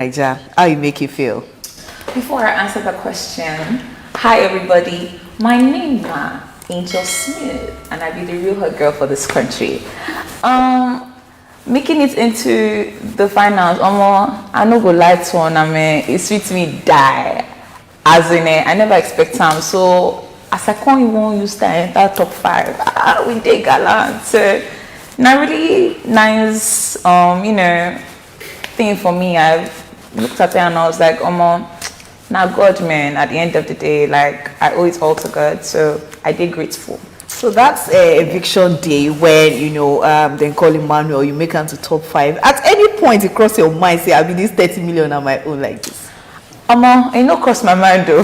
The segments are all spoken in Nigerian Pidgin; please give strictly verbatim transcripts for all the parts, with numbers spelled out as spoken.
Naija, how e make you feel? Before I answer the question, hi everybody. My name na Angel Smith, and I be the real hot girl for this country. Um, making it into the finals, omo, I no go lie to una, man. It sweet me die. As in, eh, I never expect am. So as I come even use that enter top five, ah, we dey gallant. So na really nice, um, you know, thing for me. I looked at it and I was like, omo, na God, man. At the end of the day, like, I owe it all to God. So I dey grateful. So that's uh, eviction day when, you know, um, then call Emmanuel, you make am to top five. At any point, it cross your mind, say, I be this thirty million on my own like this. Omo, e no cross my mind though.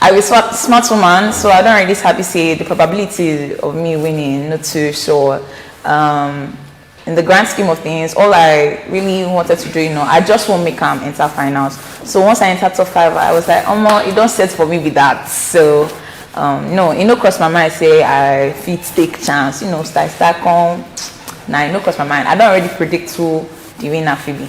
I be smart, smart woman, so I don already happy say the probability of me winning no too sure. Um, in the grand scheme of things, all I really wanted to do, you know, I just wan make am enter finals. So once I enter top five, I was like, omo, e don set for me be that. So um, no, e no cross my mind say I fit take chance, you know, style style come. Nah, e no cross my mind. I don already predict who the winner fit be.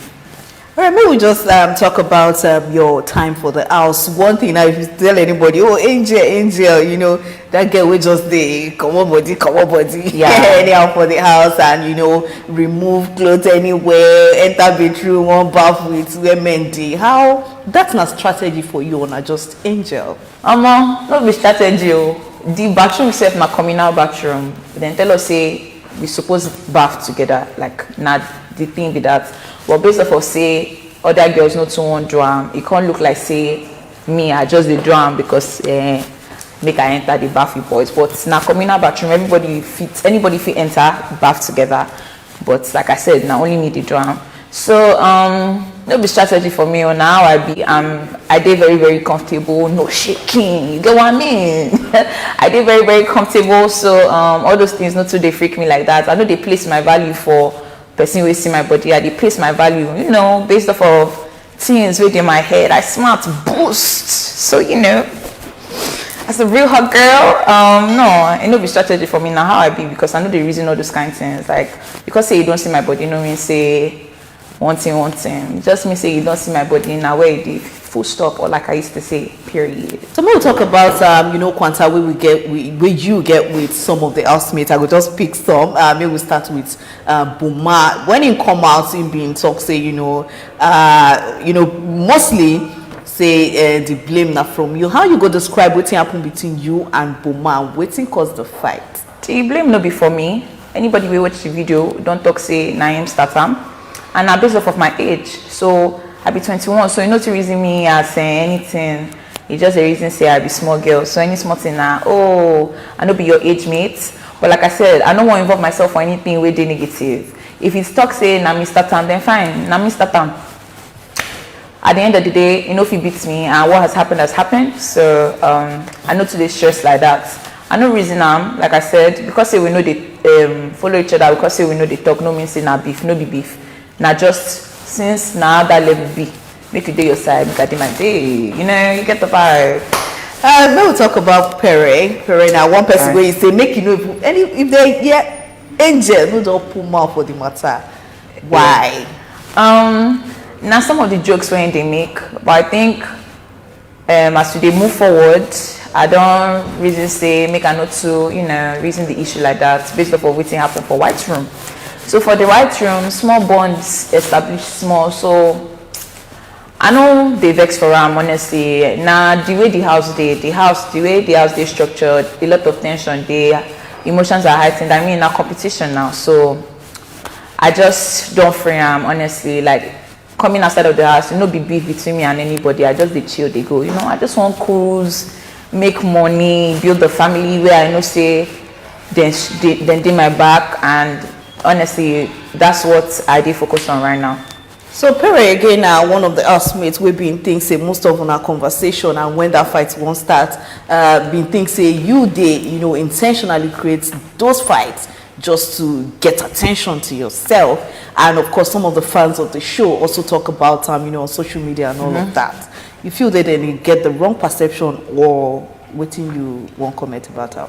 All right, maybe we just um, talk about um, your time for the house. One thing now, if you tell anybody, oh, Angel, Angel, you know, that girl will just dey comot body, comot body, Yeah. anyhow for the house, and, you know, remove clothes anywhere, enter bedroom, one bath with women dey. How, that's not strategy for you, or not just Angel. Omo, no be strategy o. The bathroom sef na communal bathroom. Dem tell us say we suppose bath together, like, na the thing be that. But based off of say other girls no too wan do am, e come look like say me, I just dey do am because eh, make I enter the bath with boys. But na communal bathroom, everybody fit, anybody fit enter bath together. But like I said, na only me dey do am. So um, no be strategy for me o. Na how I be. Um, I dey very, very comfortable, no shaking. You get what I mean? I dey very, very comfortable. So um, all those things no too dey freak me like that. I no dey place my value for person wey see my body. I dey place my value, you know, based off of things wey dey my head. I smart boost. So, you know, as a real hot girl, um, no, e no be strategy for me. Na how I be because I no dey reason all those kind things. Like, because say you don see my body, no mean say one thing, one thing. Just mean say you don see my body, na where e dey, full stop, or like I used to say, period. So make we talk about um, you know, quanta wey we get, we, wey you get with some of the housemates. I go just pick some. Uh, make we start with uh, Boma. When he come out, he been talk say, you know, uh, you know, mostly say uh, the blame na from you. How you go describe wetin happen between you and Boma? Wetin cause the fight? The blame no be for me. Anybody wey watch the video don talk say na him start am, and na based off of my age. So I be twenty-one, so you no too reason me as eh, anything. You just dey reason say I be small girl. So any small thing na, oh, I no be your age mate. But like I said, I no wan involve myself for anything wey dey negative. If you talk say na me start am, then fine, na me start am. At the end of the day, you no fit beat me, and what has happened has happened. So um, I no too dey stress like that. I no reason am, like I said, because say we no dey um, follow each other, because say we no dey talk, no mean say na beef, no be beef. Na just since na how that level be, make you dey your side, make I dey my day. You know, you get the vibe. Uh, make we talk about Pere. Pere na one person Right. Wey you say make you know if any if they hear Angel no don put mouth for the matter. Why? Um, na some of the jokes wey they make, but I think um, as we dey move forward, I don reason say make I no too, you know, reason the issue like that based off of wetin happen for White Room. So for the White Room, small bonds established small. So I no dey vex for am, honestly. Na the way the house dey, the house, the way the house dey structured, a lot of tension dey, emotions are heightened. I mean, na competition now, so I just don free am, honestly. Like, coming outside of the house, no be beef between me and anybody. I just dey chill, dey go. You know, I just wan cruise, make money, build the family where I know say then then dey my back, and honestly, that's what I dey focus on right now. So Pere again na one of the housemates wey been think say most of una conversation and when that fight wan start, uh, been think say you dey, you know, intentionally create those fights just to get attention to yourself. And of course, some of the fans of the show also talk about am, you know, on social media and all of that. You feel that they get the wrong perception, or wetin you wan comment about am?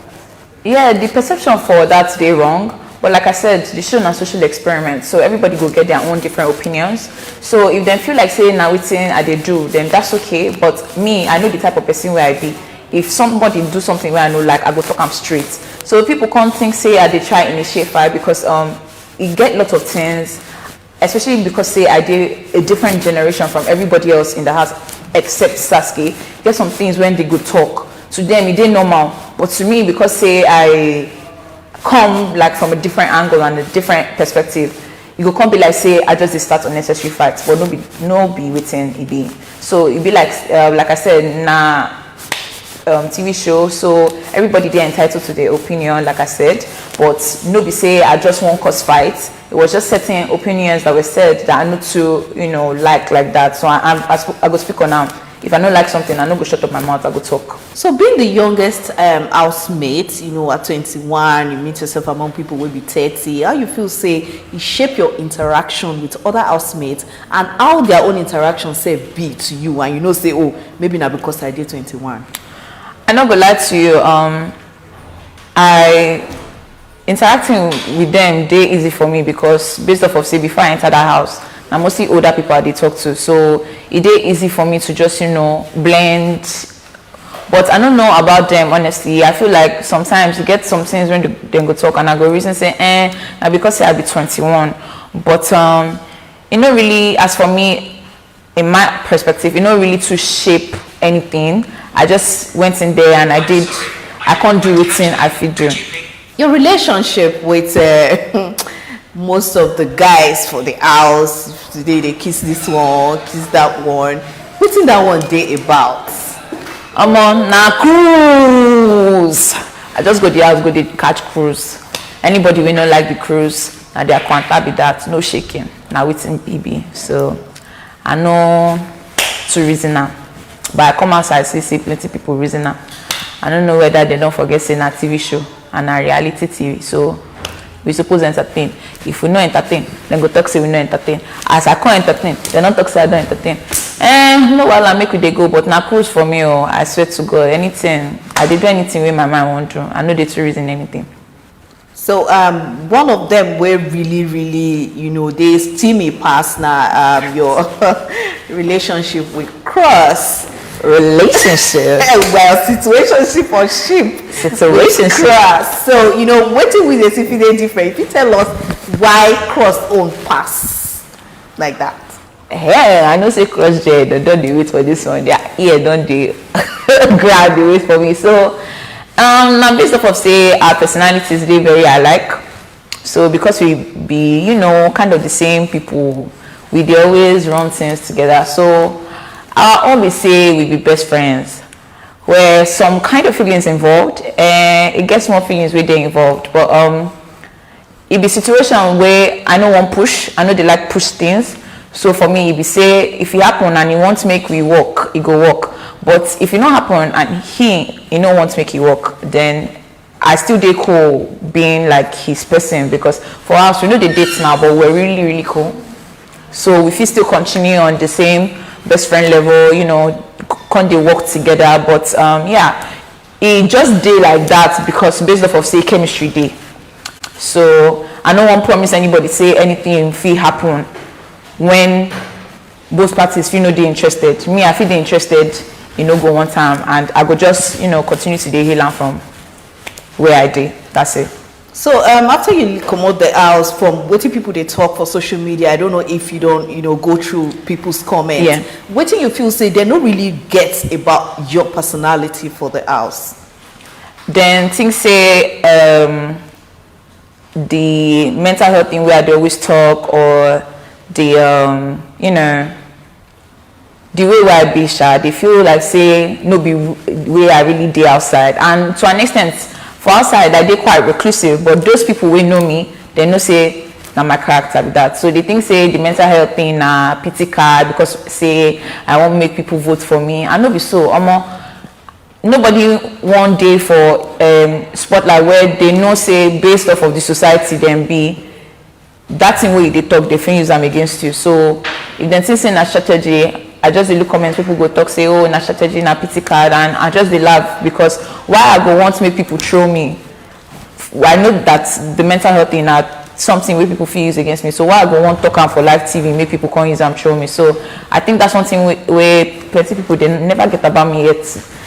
Yeah, the perception for that dey wrong, But like I said, the show na social experiment, so everybody go get their own different opinions. So if dem feel like say na wetin I dey do, then that's okay. But me, I know the type of person wey I be. If somebody do something wey I no like, I go talk am straight. So people come think say I dey try initiate fight because um e get lot of things, especially because say I dey a different generation from everybody else in the house except Sasuke. Get some things when they go talk to them, e dey normal. But to me, because say I come like from a different angle and a different perspective, e go come be like say I just dey start unnecessary fights, but no be no be wetin e be. So e be like uh, like I said, na um, T V show, so everybody dey entitled to their opinion, like I said, but no be say I just wan cause fight. It was just certain opinions that were said that I no too, you know, like like that. So I, I'm, I, sp- I go speak on now. If I no like something, I no go shut up my mouth. I go talk. So being the youngest um, housemate, you know, at twenty-one, you meet yourself among people wey be thirty. How you feel say e shape your interaction with other housemates and how their own interaction sef be to you? And you know say, oh, maybe na because I dey twenty-one. I no go lie to you. Um, I interacting with them dey easy for me because based off of say before I enter that house, na mostly older people I dey talk to. So e dey easy for me to just, you know, blend. But I don't know about them, honestly. I feel like sometimes you get some things when dem go talk and I go reason say, eh, na because say I be twenty-one. But um, e no really, as for me, in my perspective, e no really too shape anything. I just went in there and I did, I can't do wetin I fit do. Your relationship with uh, most of the guys for the house, today they kiss this one, kiss that one. Wetin that one dey about? Omo, na cruise. I just go the house, go dey catch cruise. Anybody wey no like the cruise, na their kwanta be that, no shaking. Na wetin e be. So I no too reason am. But I come outside, see say plenty people reason am. I no know whether dem don forget say na T V show and na reality T V. So we suppose entertain. If we no entertain, dem go talk say we no entertain. As I come entertain, dem don talk say I don entertain. Eh, no wahala, make we dey go, but na cruise for me o. I swear to God, anything, I dey do anything wey my mind wan do. I no dey too reason anything. So um, one of them wey really, really, you know, dey steamy pass na um, your relationship with Cross. Relationship. Well, situationship or ship. Situationship. Cross. So you know, wetin we dey see fit dey different. If you tell us why Cross own pass like that. Hey, I know say Cross J don dey wait for this one. Their ear don dey ground dey wait for me. So um, na based off of say our personalities dey very alike. So because we be, you know, kind of the same people, we dey always run things together. So our own be say we be best friends. Where some kind of feelings involved, and it gets more feelings wey dey involved. But um, e be situation wey I no wan push. I no dey like push things. So for me, e be say if e happen and e want make we work, e go work. But if e no happen and he e no want make e work, then I still dey cool being like his person because for us we no dey date now, but we're really really cool. So we fit still continue on the same best friend level, you know, c- come dey work together. But um, yeah, e just dey like that because based off of say chemistry dey. So I no wan promise anybody say anything fit happen when both parties fit no dey interested. Me, I fit dey interested, e no go want am, and I go just, you know, continue to dey hail am from where I dey. That's it. So um, after you comot the house, from wetin people dey talk for social media, I don't know if you don, you know, go through people's comments. Yeah. Wetin you feel say dem no really get about your personality for the house? Dem think say um, the mental health thing wey I dey always talk, or the um, you know, the way wey I be sha, dey feel like say no be w- way I really dey outside. And to an extent, for outside I dey quite reclusive, but those people wey know me, dem know say na my character be that. So dem think say the mental health thing na pity card because say I wan make people vote for me. I no be so, omo. Nobody wan dey for um, spotlight where dem know say based off of the society dem be, that thing wey you dey talk, dem fit use am against you. So if dem think say na strategy, I just dey look comments, people go talk say, oh, na strategy, na pity card, and I just dey laugh because why I go want make people throw me I know that the mental health thing na something wey people fit use against me. So why I go wan talk am for live T V, make people come use am show me? So I think that's something wey, wey plenty people dey never get about me yet.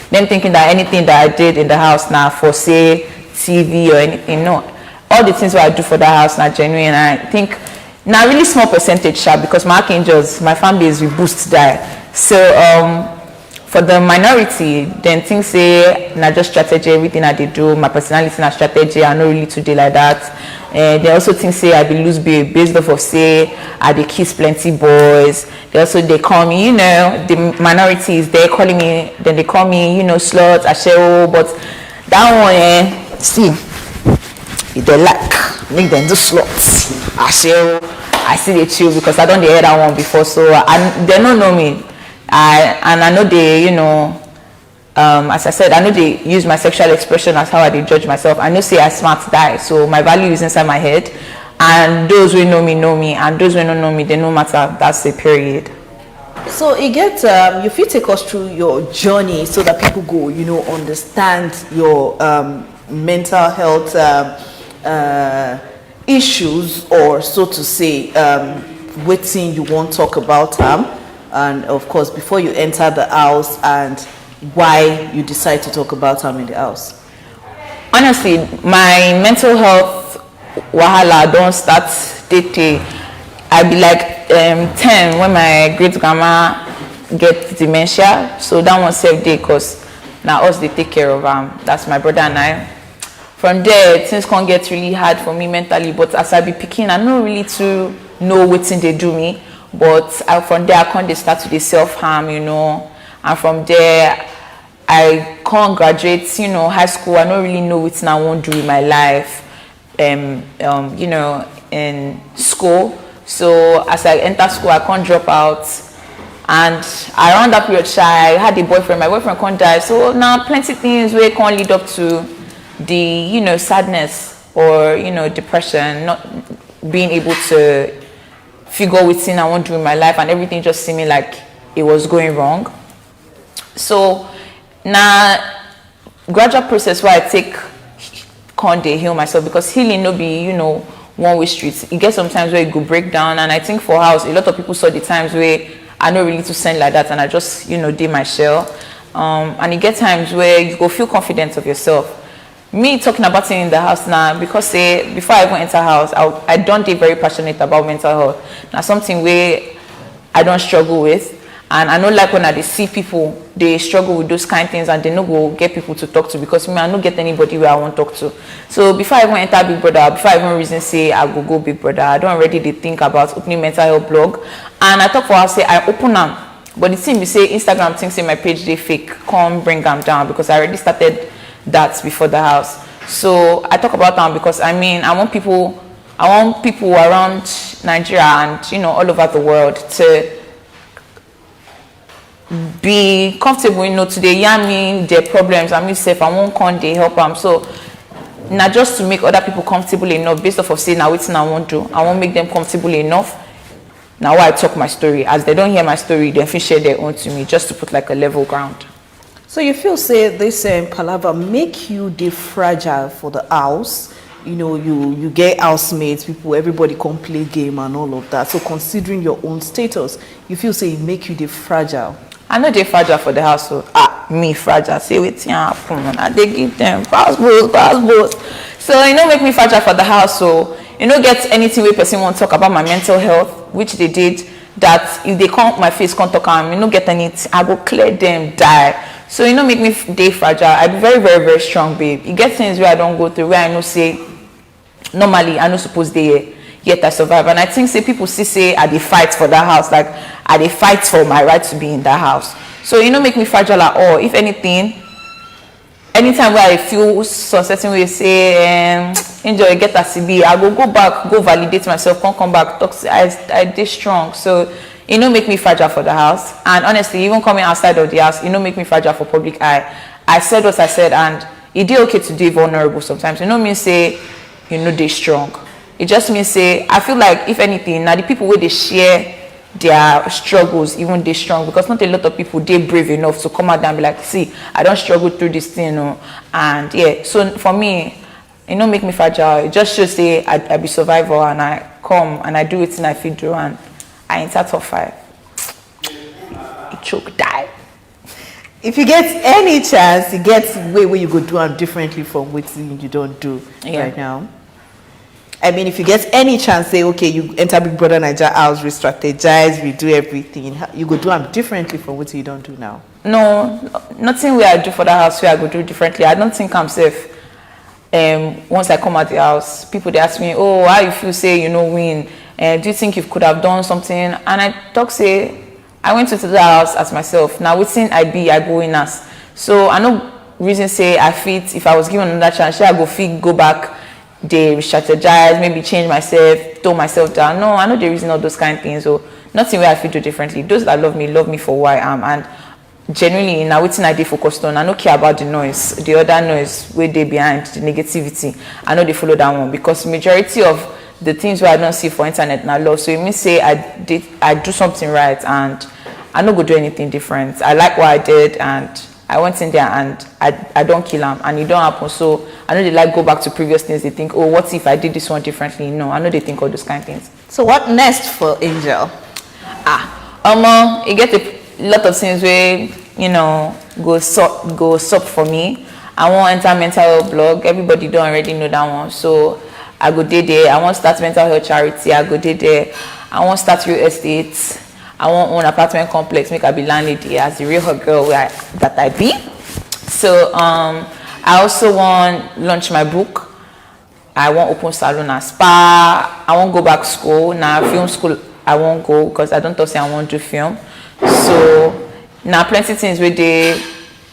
Them thinking that anything that I did in the house na for say T V or anything. No, all the things wey I do for that house na genuine. And I think na really small percentage sha, because my archangels, my fan base, we boost die. So um, for the minority, dem think say na just strategy, everything I dey do, my personality na strategy, I no really too dey like that. And they also think say I be loose babe based off of say I dey kiss plenty boys. They also dey call me, you know, the minorities, they calling me, then they call me, you know, slut, ashewo, but that one, eh, see, if they like, make them do slut, ashewo, I still dey chill because I don dey hear that one before, so I, they no know me. I, and I no dey, you know, um, as I said, I no dey use my sexual expression as how I dey judge myself. I know say I smart die, so my value is inside my head. And those wey know me know me, and those wey no know me, they no matter. That's a period. So e get, um, you fit take us through your journey so that people go, you know, understand your um, mental health um, uh, issues, or so to say, um, wetin you wan talk about am, and of course before you enter the house and why you decide to talk about am in the house. Honestly, my mental health wahala don start tey tey. I be like um, ten when my great grandma get dementia, so that one sef dey, cause na us dey take care of am. That's my brother and I. From there, things come get really hard for me mentally, but as I be pikin, I no really too know wetin dey do me. But I, from there, I come dey start to dey self harm, you know. And from there, I come graduate, you know, high school. I no really know wetin I wan do with my life, um, um, you know, in school. So as I enter school, I come drop out. And around that period sha, I had a boyfriend. My boyfriend come die. So now plenty things wey come lead up to the, you know, sadness or, you know, depression, not being able to figure wetin I wan do in my life, and everything just seeming like it was going wrong. So na gradual process wey I take come dey heal myself, because healing no be, you know, one way street. E get sometimes where you go break down, and I think for house, a lot of people saw the times where I no really too send like that, and I just, you know, dey my shell. Um, and e get times where you go feel confident of yourself. Me talking about it in the house now, because say before I even enter house, I, I don dey very passionate about mental health. Na something wey I don struggle with, and I no like when I dey see people dey struggle with those kind things and they no go get people to talk to, because me, I no get anybody wey I wan talk to. So before I even enter Big Brother, before I even reason say I go go Big Brother, I don already dey think about opening mental health blog. And I talk for house say I open am, but the thing be say Instagram think say my page dey fake, come bring am down, because I already started that before the house. So I talk about am because, I mean, I want people, I want people around Nigeria and, you know, all over the world to be comfortable, you know, to dey yarn me their problems, and me sef, I wan come dey help am. So na just to make other people comfortable enough, based off of say na wetin I wan do. I wan make them comfortable enough. Na why I talk my story. As they don hear my story, dem fit share their own to me, just to put like a level ground. So you feel say this um, palava make you dey fragile for the house? You know, you you get housemates, people, everybody come play game and all of that. So considering your own status, you feel say e make you dey fragile? I no dey fragile for the house o. Ah, me fragile? Say wetin happen? I dey give them pass blows, pass blows. So e no make me fragile for the house o. E no get anything wey person wan talk about my mental health, which they did, that if they come my face come talk am, e no get anything, I go clear them die. So e no make me f- dey fragile. I be very, very, very strong babe. E get things wey I don go through, where I know say normally I no suppose dey here, yet I survive. And I think say people see say I dey fight for that house, like, I dey fight for my right to be in that house. So e no make me fragile at all. If anything, anytime wey I feel some certain way, say um, Angel, e get as e be, I go go back, go validate myself, come come back, talk say I, I dey strong. So e no make me fragile for the house. And honestly, even coming outside of the house, e no make me fragile for public eye. I said what I said, and e dey okay to dey vulnerable sometimes. E no mean say you no dey strong. E just mean say I feel like, if anything, na the people wey dey share their struggles even dey strong, because not a lot of people dey brave enough to come out there and be like, see, I don struggle through this thing o. And yeah, so for me, E no make me fragile. E just show say I, I be survivor and I come and I do wetin I fit do and I enter top five. E choke die. If you get any chance, you get way where you go do am differently from wetin you don do Yeah. right now. I mean, if you get any chance, say, okay, you enter Big Brother Naija house, re-strategize, redo everything. How- You go do am differently from wetin you don do now. No, nothing wey I do for that house wey I go do differently. I don't think I'm safe. Um, once I come out the house, people dey ask me, "Oh, how you feel say you no win? Uh, do you think you could have done something?" And I talk say, "I went into the house as myself. Now wetin I be, I go win as." So I no reason say I fit, if I was given another chance, say I go fit go back, dey re-strategize, maybe change myself, tone myself down. No, I no dey reason all those kind things. So nothing wey I fit do differently. Those that love me, love me for who I am. And genuinely, na wetin I dey focused on. I no care about the noise, the other noise wey dey behind, the negativity. I no dey follow that one because majority of the things wey I don see for internet na love. So e mean say I did, I do something right and I no go do anything different. I like what I did and I went in there and I, I don kill am and e don happen. So I no dey like go back to previous things, dey think, "Oh, what if I did this one differently?" No, I no dey think all those kind things. So what next for Angel? Ah, omo, e get a lot of things wey, you know, go sup go sup for me. I wan enter mental health blog. Everybody don already know that one. So I go dey there. I wan start mental health charity. I go dey there. I wan start real estate. I wan own apartment complex, make I be landlady as the real hot girl wey I, that I be. So um, I also wan launch my book. I wan open salon and spa. I wan go back school. Na film school I wan go because I don talk say I wan do film. So na plenty things wey dey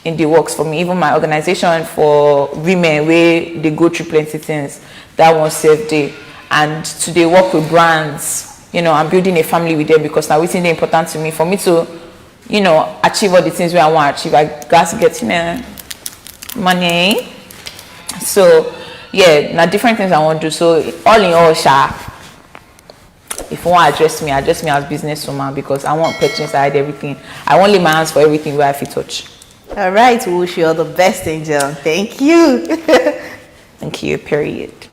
in the works for me. Even my organization for women wey dey go through plenty things, that one sef dey. And to dey work with brands, you know, I'm building a family with them because na wetin dey important to me. For me to, you know, achieve all the things wey I wan achieve, I gats get, you know, money. So yeah, na different things I wan do. So all in all, sha, if you wan address me, address me as business woman because I wan purchase, I hide everything. I wan lay my hands for everything wey I fit touch. All right, we wish you all the best, Angel. Thank you. Thank you. Period.